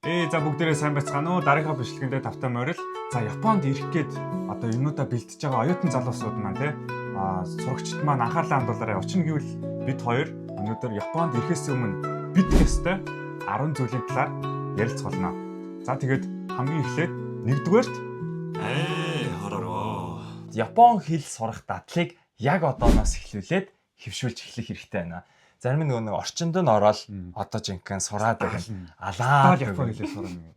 За, бүгдээрээ сайн байцгаана уу? Дараагийнхаа бичлэгэндээ тавтай морил. За, Японд ирэх гээд одоо юмнуудаа бэлтэж байгаа оюутан залуусууд маань, те, сурагчид маань анхаарлаа хандуулаарай. Учир нь гэвэл бид хоёр өнөөдөр Японд ирэхээс өмнө мэдэх ёстой 10 зүйлийн талаар ярилцах болно. За, тэгээд хамгийн эхлээд нэгдүгээрт Ээ хоророо. Япон хэл сурах дадлыг яг одооноос эхлүүлээд хэвшүүлж эхлэх хэрэгтэй байна. Зарим нөгөө нэг орчинд нь ороод одоо жинхэнэ сураад байгаа. Алаа. Таал Япон хэлээр сурна.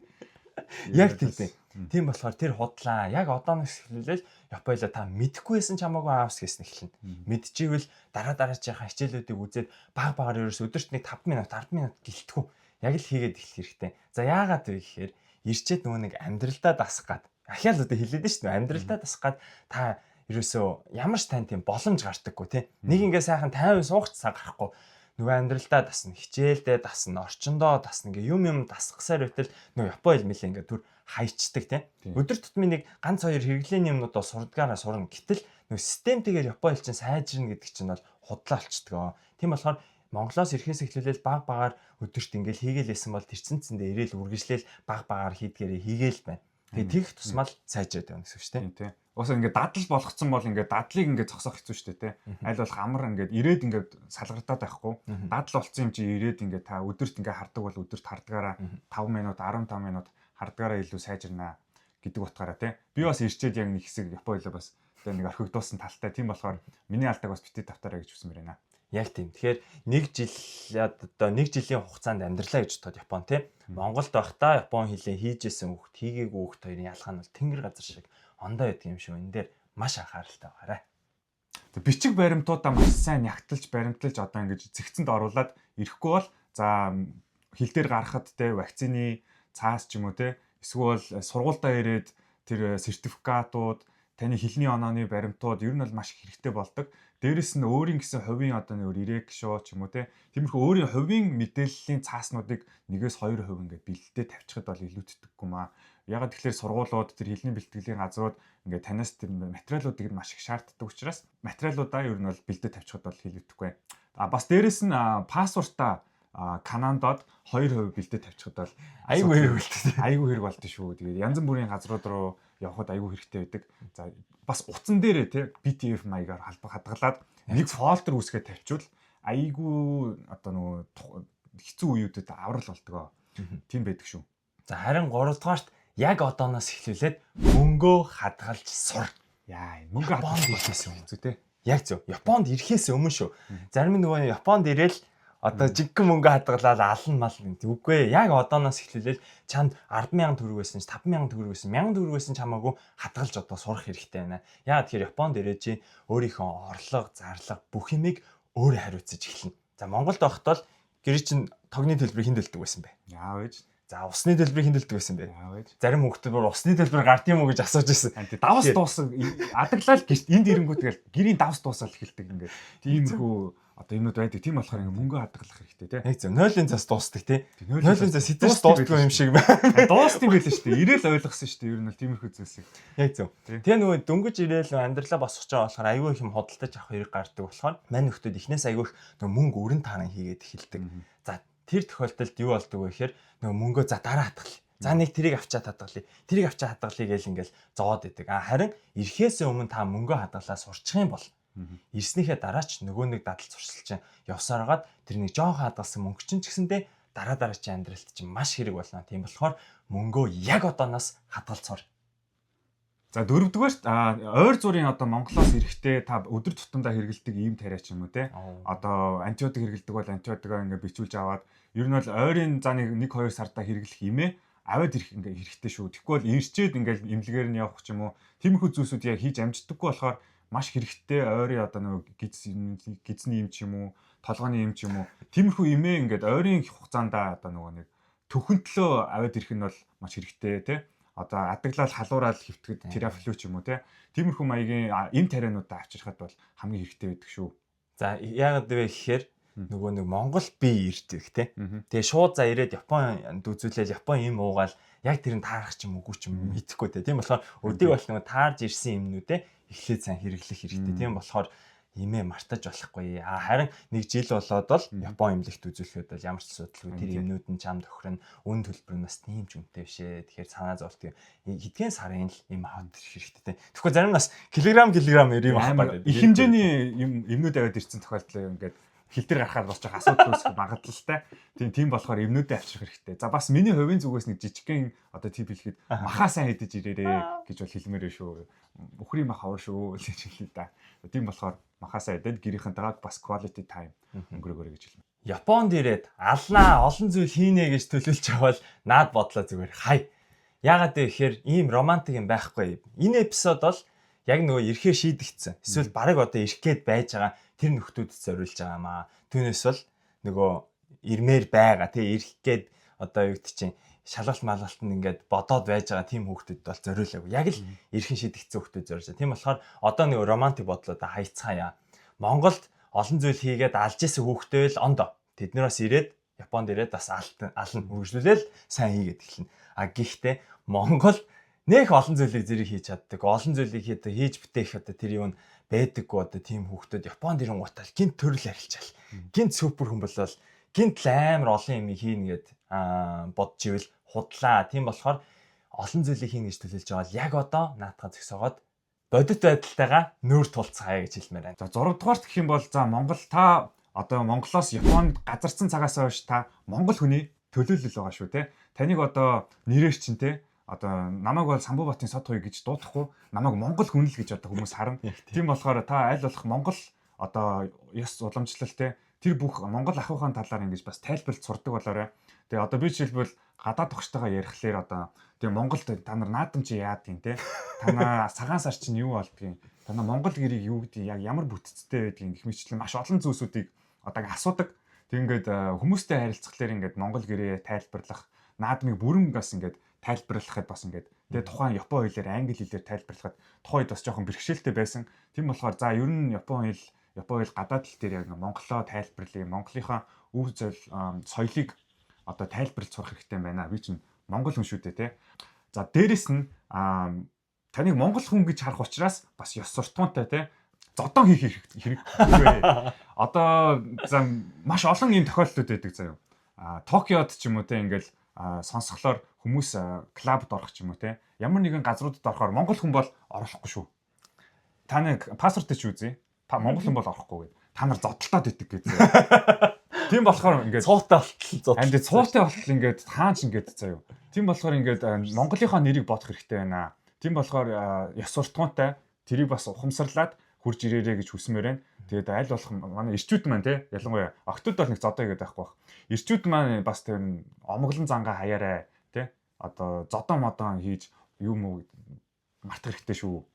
Яг тэгдэг. Тийм болохоор тэр худлаа яг одооноос эхлүүлээд Япон хэлээ та мэдэхгүй байсан ч хамаагүй аавс гэснэ эхэлнэ. Мэдчихвэл дараа дараачийнхаа хичээлүүдийг үзээд баг багаар ерөөс өдөрт нэг 5 минут, 10 минут гэлтгүү. Яг л хийгээд эхлэх хэрэгтэй. За, яагаад вэ гэхээр ирчээд нөгөө нэг амьдралдаа дасах гад. Ахиал одоо хэлээд нь шүү дээ. Амьдралдаа дасах гад та ерөөсөө ямар ч тань тийм боломж гардаггүй, тий. Нэг ингээ сайхан 50 суугч цаг гарахгүй, нөгөө амьдралдаа дасна, хичээлдээ дасна, орчиндоо дасна, ингээ юм юм дасгасаар байтал нөгөө Япон хэл мэлээ ингээ түр хайчдаг, тий. Өдөр тутмын нэг ганц хоёр хэрэглээний юмнуудаа сурдгаараа сурна. Гэтэл нөгөө системтэйгээр Япон хэл чинь сайжирна гэдэг чинь бол худлаа болчдгоо. Тийм болохоор Монголоос ирэхээс эхлүүлээл баг багаар өдөрт ингээл хийгээл байсан бол тэрцэн цэндээ ирээл үргэлжлээл баг багаар хийдгээрээ хийгээл байна. Тэгээ тэгэх тусмал сайжраад явна гэсэн үг шүү дээ. Тийм, тий. Уусаа ингээд дадал болгоцсон бол ингээд дадлыг ингээд зогсоох хэцүү шүү дээ, тий. Аль болох амар ингээд ирээд ингээд салгартаад байхгүй. Дадал болцсон юм чи ирээд ингээд та өдөрт ингээд хардаг бол өдөрт хардгаараа 5 минут, 15 минут хардгаараа илүү сайжирнаа гэдэг утгаараа, тий. Би бас ирчээд яг нэг хэсэг Япон хэлээ бас тэгээ нэг орхигдуулсан талтай. Тийм болохоор миний алдааг бас битгий давтаарай гэж хүсмээр байна. Яг тийм. Тэгэхээр нэг жил одоо нэг жилийн хугацаанд амьдралаа гэж бодоход Япон, тий. Монголд байхдаа Япон хэлээ хийжсэн хүүхд, хийгээгүй хүүхд хоёрын ялгаа нь бол тэнгэр газар шиг ондоо байдаг юм шүү. Энэ дээр маш анхааралтай байгаарай. Бичиг баримтуудаа маш сайн нягталж, баримталж одоо ингэж зэгцэнд оруулаад ирэхгүй бол, за, хил дээр гарахад, те, вакцины цаас ч юм уу, те, эсвэл сургуульдаа ирээд тэр сертификатууд, таны хэлний онооны баримтууд ер нь бол маш их хэрэгтэй болдог. Дээрэс нь өөрийн гэсэн хувийн одоо нэг リレーショ ч юм уу, те, тиймэрхүү өөрийн хувийн мэдээллийн цааснуудыг 1-2% ингээд бэлдээ тавьчихад бол илүүдэдэггүй маа. Ягаад тэгэхээр сургуулиуд, тэр хэлний бэлтгэлийн газрууд ингээд танаас тэр материалуудыг маш их шаарддаг учраас материалуудаа ер нь бол бэлдээ тавьчихад бол илүүдэхгүй. А бас дээрэс нь паспортаа Канадад 2% бэлдээ тавьчихад бол айгүй хэрэг болтой. Айгүй хэрэг болтой шүү. Тэгээд янз бүрийн газрууд руу явхад айгүй хэрэгтэй байдаг. За, бас утсан дээрээ, те, PDF маягаар халба хадгалаад нэг folder үүсгээд тавьчвал айгүй одоо нөгөө хэцүү үеүүдэд аврал болдгоо. Тийм байдаг шүү. За, харин 3 дугаарт яг одооноос эхлүүлээд мөнгөө хадгалж сур. Яа, мөнгө хадгалж ирэхээс өмнө зү, те. Яг зөв. Японд ирэхээс өмнө шүү. Зарим нөгөө Японд ирээл одоо жинхэнэ мөнгө хадгалаад алан мал гэнт. Үгүй ээ. Яг одооноос эхлүүлээл чамд 10,000 төгрөг байсан ч, 5,000 төгрөг байсан, 1,000 төгрөг байсан ч хамаагүй хадгалж одоо сурах хэрэгтэй байна. Яагаад тэгэхээр Японд ирээд чи өөрийнхөө орлого, зарлага бүх юмыг өөрөө хариуцаж эхэлнэ. За, Монголд байхад бол гэр чинь тогны төлбөрийг хэн төлдөг байсан бэ? Яа вэ? За, усны төлбөрийг хэн төлдөг байсан бэ? Яа вэ? Зарим хүүхдүүд бүр усны төлбөр гард юм уу гэж асууж ирсэн. Анти давс дууссан адаглал гэрт энд ирэнгүүт тэгэл гэрийн давс дуусаад эхэлдэг ингээд. Тиймэрхүү одоо юмнууд байдаг. Тийм болохоор ингээ мөнгө хадгалах хэрэгтэй, тий. Яг зөв. Нойлын цас дуустдаг, тий. Нойлын цас хэзээ ч дуустдаг юм шиг байна. Дуустдаг юм байлээ шүү дээ. Ирээл ойлгосон шүү дээ. Ер нь бол тиймэрхүү зүйлсийг. Яг зөв. Тэгээ нөгөө дөнгөж ирээл амьдралаа босгож байгаа болохоор айгүй их юм худалдаж авах хэрэг гардаг болохоор мань нөхдүүд эхнээс айгүй их нөгөө мөнгө өрн таран хийгээд эхэлдэг. За, тэр тохиолдолд юу болдог вэ гэхээр нөгөө мөнгөө за дараа хадгалъя. За, нэг тэрийг авчаад хадгалъя. Тэрийг авчаад хадгалъя гэл ингээл зовоод идэг. А харин ирэхээс өмнө та мөнгөө хадгалаа сурчих юм бол ирснийхээ дараа ч нөгөө нэг дадал зуршил чинь явсараад тэр нэг жоохон хадгалсан мөнгө чинь ч гэсэндээ дараа дараачийн амьдралд чинь маш хэрэг болно. Тийм болохоор мөнгөө яг одооноос хадгалж сур. За, дөрөвдүгээрт ойр зургийн одоо Монголоос ирэхдээ та өдөр тутамдаа хэрэгэлдэг ийм тариа ч юм уу, те. Одоо антибиотик хэрэгэлдэг бол антибиотикоо ингээ бичүүлж аваад ер нь бол ойрын за нэг 1 2 сарда хэрэглэх имээ аваад ирэх ингээ хэрэгтэй шүү. Тэгэхгүй бол ирчээд ингээ эмнэлгээр нь явах ч юм уу, тиймэрхүү зүйлсүүд яг хийж амждаггүй болохоор маш хэрэгтэй ойрын одоо нэг гизний юм ч юм уу, толгойн юм ч юм уу, тиймэрхүү имээ ингээд ойрын хугацаанд одоо нөгөө нэг төхөнтлөө аваад ирэх нь бол маш хэрэгтэй, те. Одоо адаглал халуурал хэвтгэд терафлю ч юм уу, те, тиймэрхүү маягийн эм тариануудаа авчирхад бол хамгийн хэрэгтэй байдаг шүү. За, яагаад вэ гэхээр нөгөө нэг Монгол бие ирдэг, те. Тэгээ шууд за ирээд Японд үзүүлээл Япон юм уугаал яг тэр нь таарах ч юм уугүй ч юм мэдэхгүй, те. Тийм болохоор өдийг бол нөгөө таарж ирсэн юмнүүдээ эхлээд сайн хэрэглэх хэрэгтэй. Тийм болохоор имээ мартаж болохгүй. А харин нэг жил болоод бол Япон эмнэлэгт үзүүлэхэд бол ямар ч асуудалгүй тэр эмнүүд нь чам тохирно. Үн төлбөр нь бас тийм ч үнэтэй биш ээ. Тэгэхээр санаа зовлт хэдхэн сарын л им аваад ирэх хэрэгтэй. Тэгэхгүй зарим нас килограмм килограмм юм авах их хэмжээний юм эмнүүд аваад ирсэн тохиолдол ингээд хил дээр гарахаар бас жоох асуудал үүсэх магадлалтай. Тийм болохоор эмнүүдээ авчрах хэрэгтэй. За бас миний хувийн зүгээс нэг жижигхэн одоо тип хэлэхэд махаа сайн идэж ирээрээ гэж бол хэлмээр шүү. Үхрийн мах аваа шүү гэж хэлье да. Тийм болохоор махаа сайн идээд гэрийнхэнтэйгээ бас quality time өнгөрөөгөөрэй гэж хэлмээр. Японд ирээд алнаа олон зүйл хийнэ гэж төлөвлөж явбал наад бодлоо зүгээр хай. Яагаад вэ гэхээр ийм романтик юм байхгүй. Энэ эпизод бол яг нөгөө ирэхээр шийдэгдсэн. Эсвэл бараг одоо ирэх гээд байж байгаа тэр нөхдүүдэд зориулж байгаа маа. Түүнээс бол нөгөө ирмээр байгаа тий ирэх гээд одоо юу гэдэг чинь шалгалт малгалт нь ингээд бодоод байж байгаа тийм хүүхдэд бол зориулаагүй. Яг л эрхэн шийдэгдсэн хүүхдэд зориулж байгаа. Тийм болохоор одоо нэг романтик бодлоо хайцгаая. Монголд олон зүйл хийгээд алж исэн хүүхдээ л ондоо. Тэд нар бас ирээд Японд ирээд бас ална үргэлжлүүлээл сайн хийгээд эхэлнэ. А гэхдээ Монгол нэх олон зүйлийг зэрэг хийж чаддаг. Олон зүйлийг хийж бүтээх одоо тэр юм байдаггүй одоо тийм хүүхдүүд Японд ирэнгуутаа гинт төрөл арилжаал. Гинт супер хүн болол гинт л амар олон юм хийнэ гэд бодож ивэл худлаа. Тийм болохоор олон зүйлийг хийнэ гэж төлөөлж байгаа бол яг одоо наадхаа зөксөөгоод бодит байдалтайгаа нүүр тулцгаая гэж хэлмээр байна. За 6 дугаарт гэх юм бол за Монгол та одоо Монголоос Японд газарцсан цагаас хойш та Монгол хүний төлөөлөл байгаа шүү те. Таныг одоо нэрээр чинь те одоо намайг бол Самбубатын сод хуй гэж дуудахгүй намайг Монгол хүн л гэж одоо хүмүүс харна. Тийм болохоор та аль болох Монгол одоо ёс уламжлал те тэр бүх Монгол ахуйхаа талаар ингэж бас тайлбарлаж сурдаг болоорой. Тэгээ одоо би жишээлбэл гадаад огчтойгоо ярихлаар одоо тэгээ Монголд та нар наадам чи яадгийн те та нар цагаан сар чинь юу болдгийг та нар Монгол гэрийг юу гэдгийг яг ямар бүтцтэй байдгийг гэх мэтчлэн маш олон зүйлсүүдийг одоо асуудаг. Тэг ингээд хүмүүстэй харилцахлаар ингээд Монгол гэрээ тайлбарлах наадмыг бүрэн бас ингээд тайлбарлахад бас ингээд тэгээ тухайн Япон хэлээр англи хэлээр тайлбарлахад тухайн үед бас жоохон бэрхшээлтэй байсан. Тийм болохоор за ер нь Япон хэл гадаад тал дээр яг монголоо тайлбарлая. Монголынхаа өв зойл соёлыг одоо тайлбарлаж сурах хэрэгтэй юм байна. Би чинь монгол хүн шүү дээ те. За дээрэс нь таныг монгол хүн гэж харах учраас бас ёс суртахуунтай те зодон хийх хэрэггүй. Одоо за маш олон ийм тохиолдлууд байдаг заяа. Токиод ч юм уу те ингээл сонсохлоор хүмүүс клубд орох ч юм уу те ямар нэгэн газруудад орохоор монгол хүн бол оруулахгүй шүү. Та нэг паспорт чи үзье. Монгол хүн бол орохгүй гэд. Та нар зодтолтоод идэг гэдэг. Тийм болохоор ингээд цуутай болтол зодтол. Анд цуутай болтол ингээд хаач ингээд заяа. Тийм болохоор ингээд Монголынхоо нэрийг бодох хэрэгтэй байна. Тийм болохоор ёс суртахуунтай тэрийг бас ухамсарлаад хурж ирээрэй гэж хүсмээр байна. Тэгээд аль болох манай ирчүүд маань те ялангуяа октод бол нэг зодоо гэдэг байхгүй бах. Ирчүүд маань бас тэр омоглон зангаа хаяарай те одоо зодоо модон хийж юм уу мартах хэрэгтэй шүү.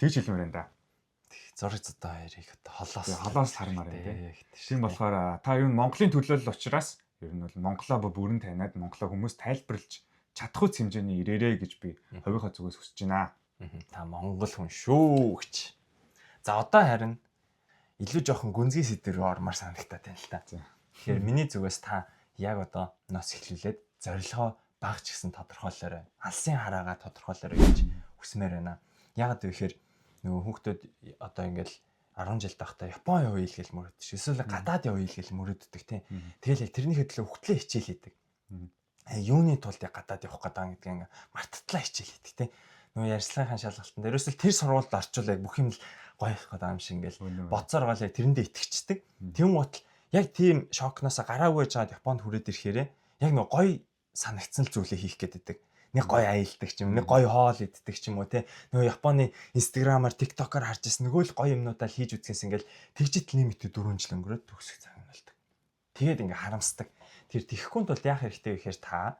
Тэгж хэлмээр байна да. Зураг зодоо хоёрыг одоо холоос хармаар байна те. Тийм болохоор та юу Монголын төлөөлөл учраас ер нь бол Монголоо бүрэн таниад Монголоо хүмүүс тайлбарлаж чадах үс хэмжээний ирээрэй гэж би хувийнхаа зүгээс хүсэж байна. Та монгол хүн шүү гэж. За одоо харин илүү жоохон гүнзгий сэдв рүү ормоор санагтаад байна л та. Тэгэхээр миний зүгээс та яг одоо нос эхлүүлээд зорилгоо баг ч гэсэн тодорхойлоорой. Алсын хараагаа тодорхойлоорой гэж хүсмээр байна. Яагаад гэвэл нөгөө хүүхдүүд одоо ингээл 10 жил байхдаа Япон явъя л гэл мөрөддөг. Эсвэл гадаад явъя л гэл мөрөддөг тийм. Тэгэл яг тэрнийхээ төлөө хөтлөө хичээл хийдэг. Юуны тулд яг гадаад явах гэдэг гэдгийг ингээ марттлаа хичээл хийдэг тийм. Нөгөө ярьцлагын шалгалтанд ерөөсөл тэр сургуульд орчвол яг бүх юм л гоё их гэдэг юм шиг ингээл бодсоор гол яг тэрэндээ итгэждэг. Тэм гутал яг тийм шокноосоо гараагүй жаад Японд хүрээд ирэхээрээ яг нөгөө гоё санагдсан л зүйлээ хийх гээд байдаг. Нэг гоё аялдаг ч юм, нэг гоё хоол иддэг ч юм уу те. Нөгөө Японы Instagram-аар, TikTok-оор харж ирсэн нөгөө л гоё юмнуудаа л хийж үзгээс ингээл тэгжит лимитээ 4 жил өнгөрөөд төгсөх цаг юм болдог. Тэгээд ингээ харамсдаг. Тэр тэхгүй тулд яах хэрэгтэй вэ гэхээр та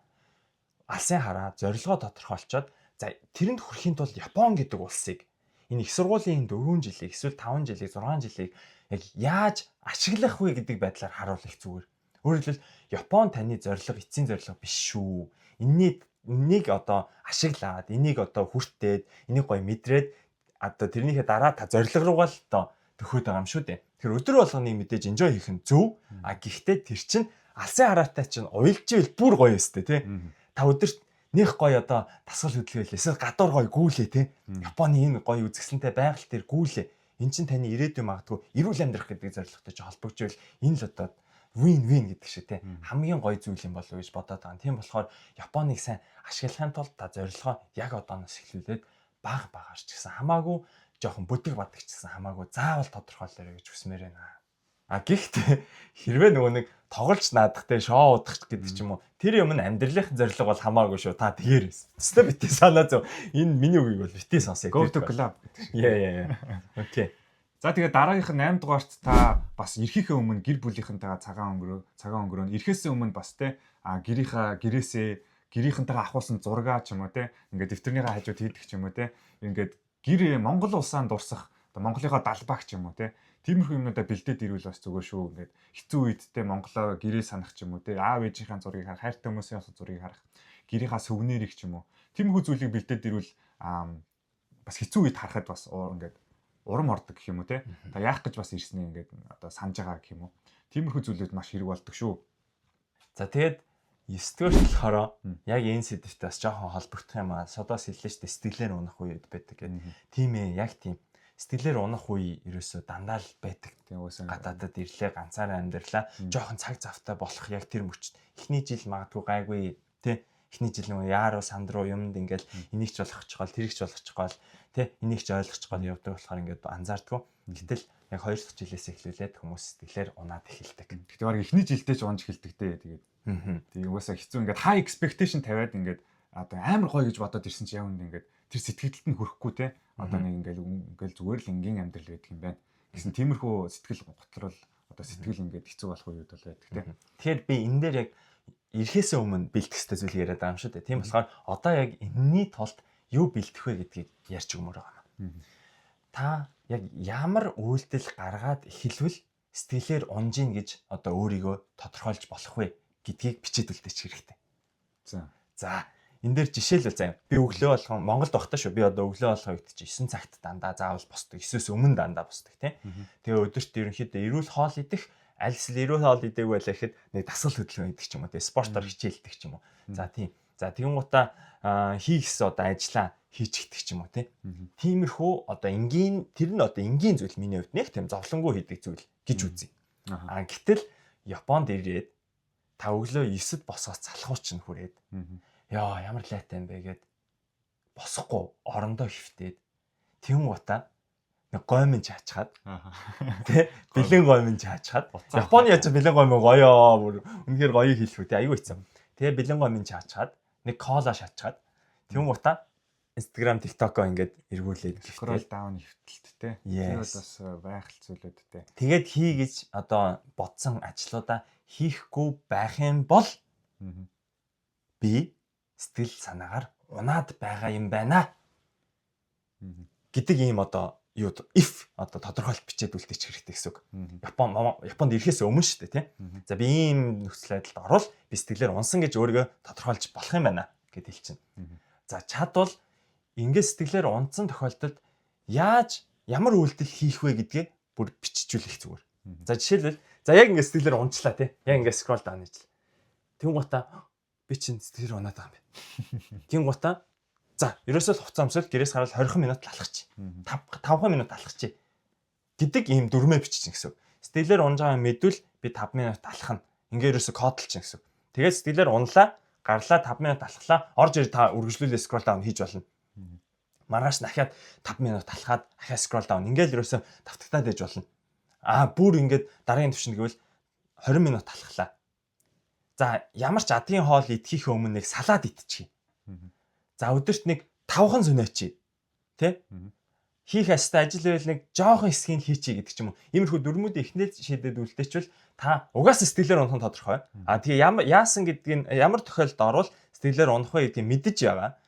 алсын хараа зорилгоо тодорхойлцоод за тэрэнд хүрэхийн тулд Япон гэдэг улсыг энэ их сургуулийн 4 жилийг эсвэл 5 жилийг 6 жилийг яг яаж ашиглах вэ гэдэг байдлаар харуул их зүгээр. Өөрөөр хэлбэл Япон таны зорилго эцсийн зорилго биш шүү. Энэнийг одоо ашиглаад, энийг одоо хүртээд, энийг гоё мэдрээд одоо тэрнийхээ дараа та зорилго руугаа л одоо төхөөд байгаа юм шүү дээ. Тэгэхээр өдөр болгоныг мэдээж enjoy хийх нь зөв. А гэхдээ тэр чинь алсын хараатай чинь уялж ивэл бүр гоё өстэй тий. Та өдөрт нэх гоё одоо дасгал хөдөлгөөл эсвэл гадуур гоё гүйлээ тий. Японы энэ гоё үзэсгэлэнтэй байгаль дээр гүйлээ. Эн чинь таны ирээдүйн магадгүй эрүүл амьдрах гэдэг зорилготой чи холбогдчихвол энэ л одоо win win гэдэг шиг те хамгийн гоё зүйл юм болов уу гэж бодоод байгаа. Тийм болохоор Японыг сайн ашиглахын тулд та зорилгоо яг одооноос эхлүүлээд баг багаар ч гэсэн хамаагүй, жоохон бүдэг бадаг ч гэсэн хамаагүй, заавал тодорхойлоорой гэж хүсмээр байна. А гэхдээ хэрвээ нөгөө нэг тоглож наадах те, шоу удах гэдэг ч юм уу, тэр юм нь амьдралын зорилго бол хамаагүй шүү. Та тэгээрээс. Тэстэ битгий санаа зов. Энэ миний үгийг бол битгий сонсъё. Go to club гэдэг шиг. Yeah yeah yeah. Okay. За, тэгээ дараагийнх нь 8 дугаарт та бас ирэхийнхээ өмнө гэр бүлийнхэнтэйгээ цагаан өнгөрөө. Ирэхээс өмнө бас те, а гэрийнхаа гэрээсээ гэрийнхэнтэйгээ авахулсан зургаа ч юм уу те, ингээд дэвтэрнийхээ хажууд хийдэг ч юм уу те, ингээд гэр Монгол улсаа дурсах, одоо Монголынхоо далбааг ч юм уу те, тиймэрхүү юмнуудаа бэлдээд ирвэл бас зүгээр шүү. Ингээд хэцүү үед те, Монголоо гэрээ санах ч юм уу те, аав ээжийнхээ зургийг харах, хайртай хүмүүсийн зургийг харах, гэрийнхаа сувенирыг ч юм уу, тиймэрхүү зүйлийг бэлдээд ирвэл бас хэцүү үед харахад бас ингээд урам ордог гэх юм уу те. Та яах гэж бас ирснийг ингээд одоо санаж байгаа гэх юм уу. Тиймэрхүү зүйлүүд маш хэрэг болдог шүү. За, тэгээд 9 дугаар болохоор яг энэ сэдвтэй бас жоохон холбогдох юм аа. Содоос хэллээ шүү дээ. Сэтгэлээр унах үед байдаг гэдэг. Тийм ээ, яг тийм. Сэтгэлээр унах үе ерөөсөө дандаа л байдаг. Тийм, уусаа Гадаадад ирлээ, ганцаараа амьдралаа. Жоохон цаг завтай болох яг тэр мөчд. Эхний жил магадгүй гайгүй тий. Эхний жил нэг яаруу сандруу юмд ингээл энийг ч болгочих гол, тэрийг ч болгочих гол тий, энийг ч ойлгочих гол явдаг болохоор ингээд анзаардгүй. Гэтэл яг хоёр дахь жилээс эхлүүлээд хүмүүс сэтгэлээр унаад эхэлдэг. Гэтэ баг эхний жилдээ ч унж эхэлдэг те. Тэгээд тийм, угаасаа хэцүү, ингээд high expectation тавиад ингээд одоо амар гоё гэж бодоод ирсэн чи яг үнд ингээд тэр сэтгэлдэлд нь хүрэхгүй те. Одоо нэг ингээд зүгээр л энгийн амьдрал байдаг юм байна гэсэн тиймэрхүү сэтгэл готрол, одоо сэтгэл ингээд хэцүү болох үед бол байдаг те. Тэгэхээр би энэ дээр яг ирэхээсээ өмнө бэлтгэх ёстой зүйл яриад байгаа юм шүү дээ. Тийм болохоор одоо яг энэний тулд юу бэлтгэх вэ гэдгийг ярьж өгмөр байгаа юм. Та яг ямар үйлдэл гаргаад эхэлвэл сэтгэлээр унжийн гэж одоо өөрийгөө тодорхойлж болох вэ гэдгийг бичээд үлдээчих хэрэгтэй. За, энэ дээр жишээлбэл заяа. Би өглөө болгон Монголд байхдаа шүү. Би одоо өглөө болгон гэдэг чи 9 цагт дандаа заавал босдог. 9-өөс өмнө дандаа босдог тий. Тэгээ өдөрт ерөнхийдөө эрүүл хоол идэх, аль эсвэл эрүүл хоол идээгүй байлаа гэхэд нэг дасгал хөдөлгөөн хийдэг ч юм уу тий. Спортоор хичээлдэг ч юм уу. За, тийм. За, тэгэн гутаа хийх гэсэн одоо ажиллаа хийчихдэг ч юм уу тий. Тиймэрхүү одоо энгийн, тэр нь одоо энгийн зүйл, миний хувьд нэг тийм зовлонгүй хийдэг зүйл гэж үзье. А гэтэл Японд ирээд та өглөө 9-д босоод залхуу чинь хүрээд яа, ямар лайтай юм бэ гэд босохгүй орондоо хөвтөөд тэгэн гутаа нэг гоймон чаачхад тий, бэлэн гоймон чаачхад. Японы яаж бэлэн гоймон гоё, бүр үнэхээр гоё хэлэх үү тий, аюу хэцүү. Тэгээ бэлэн гоймон чаачхад, нэг кола шаачхад тэгэн гутаа Instagram, TikTok-оо ингээд эргүүлээд Scroll down хэвтэлт те. Тэр бол бас байх л зүйлүүд те. Тэгээд хий гэж одоо бодсон ажлуудаа хийхгүй байх юм бол би сэтгэл санаагаар унаад байгаа юм байна гэдэг ийм одоо юу if одоо тодорхойлолт бичээд үлдээчих хэрэгтэй гэсэн үг. Японд ирэхээс өмнө шүү дээ, тийм. За, би ийм нөхцөл байдалд орвол би сэтгэлээр унсан гэж өөрийгөө тодорхойлж болох юм байна гэд хэлчихнэ. За, чадвал ингээд сэтгэлээр унтсан тохиолдолд яаж ямар үйлдэл хийх вэ гэдгээ бүр биччихүүлэх зүгээр. За, жишээлбэл, за, яг ингээд сэтгэлээр унчлаа тий. Яг ингээд scroll down хийжлээ. Тэгүн гутаа би чинь сэтгэлээр унаад байгаа юм байна. Тэгүн гутаа, за, ерөөсөө л хувцас өмсөл гэрээс гараад 20 минут л алхах. 5 5 минут алхах гэдэг ийм дүрмээ биччихэн гэсэн үг. Сэтгэлээр унж байгаа юм мэдвэл би 5 минут алхана. Ингээ ерөөсөө кодлчин гэсэн үг. Тэгээд сэтгэлээр унлаа, гарлаа, 5 минут алхлаа, орж ир та үргэлжлүүлээ scroll down хийж болно. Маргааш дахиад 5 минут алхаад дахиад scroll down. Ингээл ерөөсөө давтагтаад ээж болно. Аа, бүр ингээд дараагийн төвшөнд гэвэл 20 минут алхлаа. За, ямар ч адгийн хоол идэхийнхээ өмнө нэг салаад идчихье. За, өдөрт нэг 5хан сүнээчи. Тэ? Хийх ёстой ажил байвал нэг жоохон хэсгийг хийчихье гэдэг ч юм уу. Иймэрхүү дүрмүүд эхнээ шийдээд үлдээчвэл та угаасаа сэтгэлээр унах нь тодорхой. А тэгээ ямар яасан гэдгийг, ямар тохиолдолд орвол сэтгэлээр унах вэ гэдгийг мэдэж байгаа.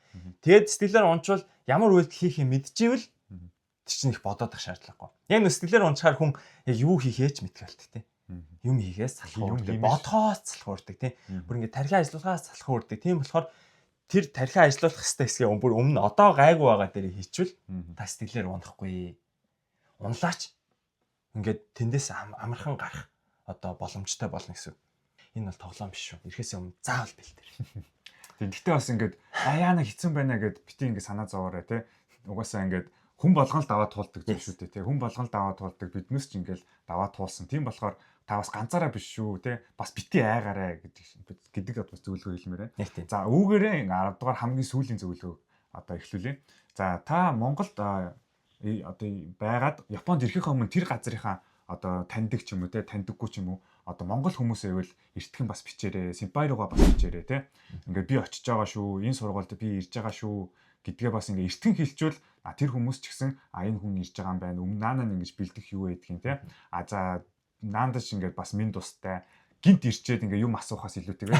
Тэгээд сэтгэлээр унчвал ямар үйлдэл хийхээ мэдчихвэл тэр чинь их бодоод ах шаардлагагүй. Яг нэ сэтгэлээр унчаар хүн яг юу хийхээ ч мэдэх болт тий. Юм хийхээс салах үрдэг, бодхоос салах үрдэг тий. Бүр ингээд тархи ажиллуулахаас салах үрдэг. Тийм болохоор тэр тархи ажиллуулах хэвээр хэсгээ бүр өмнө одоо гайгүй байгаа дээр хийчихвэл та сэтгэлээр унахгүй. Унлаач ингээд тэндээс амархан гарах одоо боломжтой болно гэсэн. Энэ бол тоглоом биш шүү. Ирэхээс өмнө заавал бэлтэр. Тийм. Гэтэ бас ингээд а яана хэцүү байна гэд бити ингээд санаа зовоорой те. Угаасаа ингээд Хүн болгон л даваа туулдаг зүйл шүү дээ, тий. Хүн болгон л даваа туулдаг. Биднээс ч ингээл даваа туулсан. Тийм болохоор та бас ганцаараа биш шүү, тий. Бас бити айгаарай гэдэг одоо бас зөвлөгөө хэлмээр байна. За үүгээрээ 10 дугаар хамгийн сүүлийн зөвлөгөө одоо эхлүүлье. За та Монголд одоо байгаад Японд ирэхийнхээ өмнө тэр газрынхаа одоо таньдаг ч юм уу, те, таньдаггүй ч юм уу, одоо монгол хүмүүс байвал эртхэн бас бичээрэй, 先輩 руугаа бас бичээрэй, те. Ингээд би очиж байгаа шүү, энэ сургуульд би ирж байгаа шүү гэдгээ бас ингээ эртхэн хэлчихвэл тэр хүмүүс ч гэсэн энэ хүн ирж байгаа юм байна. Өмнө наана ингэж бэлдэх юу байдгийг, те. А за наандаш ингээд бас минь тустай гинт ирчээд ингээ юм асуухаас илүүтэйгээр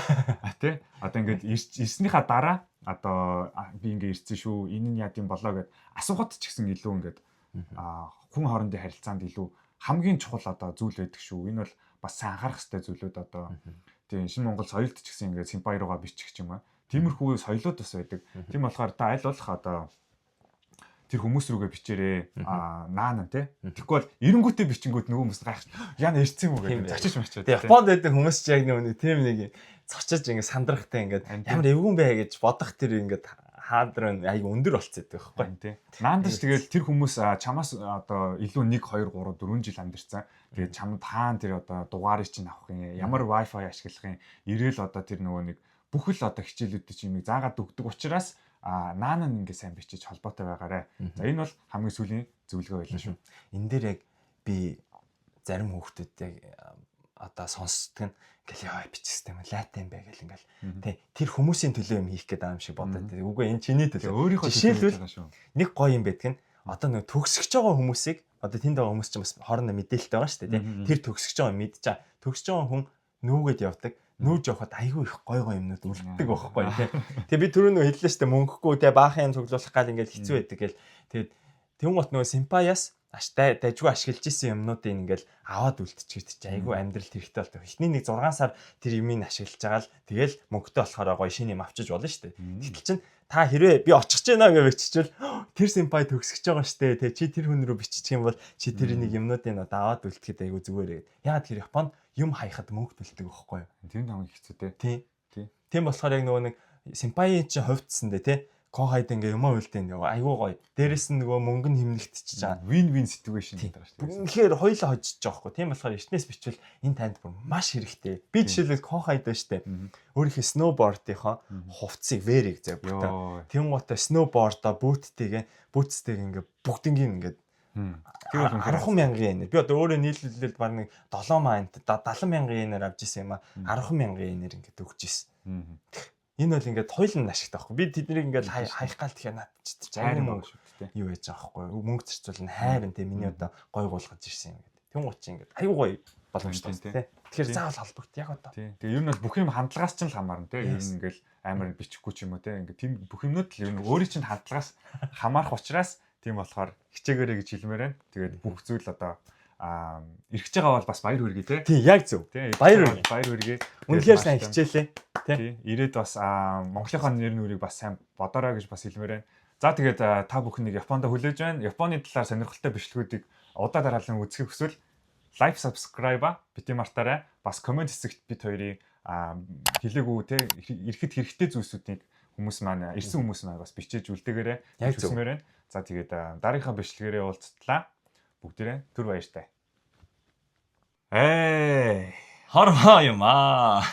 тий, одоо ингээд ирснийхаа дараа одоо би ингээ ирсэн шүү, энэ нь яад юм болоо гэд асуухад ч гэсэн илүү ингээд хүн хоорондын харилцаанд илүү хамгийн чухал одоо зүйл байдаг шүү. Энэ бол бас сайн анхаарах хэрэгтэй зүйлүүд одоо тийм шинэ Монгол соёлд ч гэсэн ингээд 先輩 руугаа бичих ч юм аа. Тиймэрхүү соёлууд бас байдаг. Тийм болохоор та аль болох одоо тэр хүмүүс рүүгээ бичээрэй. Наана тий. Тэгэхгүй бол эренгүүтээ бичингүүт нөгөө хүмүүс гайхаж яана ирсэн юм уу гэдэг зочиж мачаад. Тэгээ Японд байдаг хүмүүс ч яг нэг тийм нэг цочиж ингээ сандрахтай ингээд ямар эвгүн бэ гэж бодох тэр ингээд хаадрын айгу өндөр болцсон байдаг байхгүй. Тий. Наандаш тэгэл тэр хүмүүс чамаас одоо илүү 1 2 3 4 жил амьдэрсэн. Тэгээд чамд хаана тэр одоо дугаарыг чинь авах юм, ямар Wi-Fi ашиглах юм, ирээл одоо тэр нөгөө нэг бүх л одоо хичээлүүдийг чинь юм заагаад өгдөг учраас наана нь ингээ сайн бичиж холбоотой байгаарэ. За энэ бол хамгийн сүүлийн зөвлөгөө байлаа шүү. Энэ дээр яг би зарим хүүхдүүд яг одоо сонсдог нь ингээл яа бичих хэвтэй юм лайтай юм бэ гэл ингээл тий тэр хүмүүсийн төлөө юм хийх гээд байгаа юм шиг бодоод. Үгүй, энэ чиний төлөө. Өөрийнхөө төлөө байгаа шүү. Нэг гоё юм байдаг нь одоо нэг төгсөж байгаа хүмүүсийг одоо тэнд байгаа хүмүүс чинь бас хоорондоо мэдээлэлтэй байгаа шүү дээ, тий. Тэр төгсөж байгаа мэдж байгаа. Төгсөж байгаа хүн нүүгээд явдаг. Нүүж явхад айгүй их гой гой юмнууд үлддэг байхгүй, тий. Тэгээ би түрүү нөө хэллээ шүү дээ, мөнгөгүй тий баахан юм цуглуулах гал ингээл хэцүү байдаг гэл. Тэгээд тэнгуут нөгөө 先輩 аас аштай дажгүй ашиглаж исэн юмнуудыг ингээл аваад үлдчихээд чи айгүй амьдралд хэрэгтэй болдог. Эхний нэг 6 сар тэр юмыг ашиглаж байгаа л тэгэл мөнгөтэй болохоор гоё шинэ юм авчиж болно шүү дээ. Гэтэл чин та хэрвээ би очих гэж байна гэж биччихвэл тэр 先輩 төгсөж байгаа шүү дээ. Тэ чи тэр хүн рүү биччих юм бол чи тэр нэг юмнуудыг одоо аваад үлдэхэд айгүй зүгээр гээд. Яагаад тэр Японд юм хаяхад мөнгө төлдөг байхгүй юу? Тэр нь хамгийн хэцүү те. Тийм. Тийм болохоор яг нөгөө нэг 先輩 ийн чинь хувьдсан дээ тий. 後輩 д ингээ юмаа үлдээн нөгөө айгүй гоё. Дээрэс нь нөгөө мөнгө нь хэмнэгдчихэж байгаа. Win win situation гэдэг байгаа шүү дээ. Үнэхээр хоёулаа хожиж байгаа байхгүй. Тийм болохоор эртнээс бичвэл энэ танд бүр маш хэрэгтэй. Би жишээлбэл 後輩 д байна шүү дээ. Өөрийнхөө snowboard-ийнхоо хувцсыг верийг зав бүтэн. Тэнгуутаа snowboard-а бүүттэйгээ бүүцтэйг ингээ бүгднгийн ингээ Тэр бол үнэхээр 10 мянган йенээр. Би одоо өөрөө нийлүүлээд баг нэг 7 маант 70 мянган йенээр авч исэн юм а 10 мянган йенээр ингээд өгч исэн. Энэ бол ингээд хоёул нь ашигтай байхгүй. Би тэднийг ингээд хаях гал тэгэхээр над чи хайр айгүй мөнгө мөнгө шүү дээ. юу яаж байгаа байхгүй. Мөнгө зарцуулна хайр энэ миний одоо гой гуулгаж ирсэн юм гэдэг. Тэнгуут чи ингээд айгүй гоё боломжтой тий. Тэгэхээр заавал холбогд яг одоо. Тий. Тэгээ ер нь бол бүх юм хандлагаас ч л хамаарна тий. Ер нь ингээл амар бичихгүй ч юм уу тий. Ингээд тийм бүх юмнууд л ер нь өөрийн чинь хандлагаас хамаарах учраас тийм болохоор хичээгээрэй гэж хэлмээр байна. Тэгээд бүх зүйл одоо ирэх байгаа бол бас баяр хүргэе тий. Тий, яг зөв. Баяр хүргэе. Баяр хүргэе. Үнэхээр сайн хичээлээ. Тий. Ирээд бас Монголынхаа нэр нүрийг бас сайн бодорой гэж бас хэлмээр байна. За тэгээд та бүхнийг Японд хүлээж байна. Японы талаар сонирхолтой бичлэгүүдийг удаа дараалан үзэхийг хүсвэл like, subscribe бити мартаарай. Бас comment хэсэгт бид хоёрын хэлээгүй те ирэхэд хэрэгтэй зүйлсүүдийг хүмүүс маань ирсэн хүмүүс маань бас бичээж үлдээгээрэй. Яг зөв. Хүсмээр байна. За тэгээд дараагийнхаа бичлэгээрээ уулзтлаа. Бүгдээрээ түр баяртай. Хорвоо юм аа.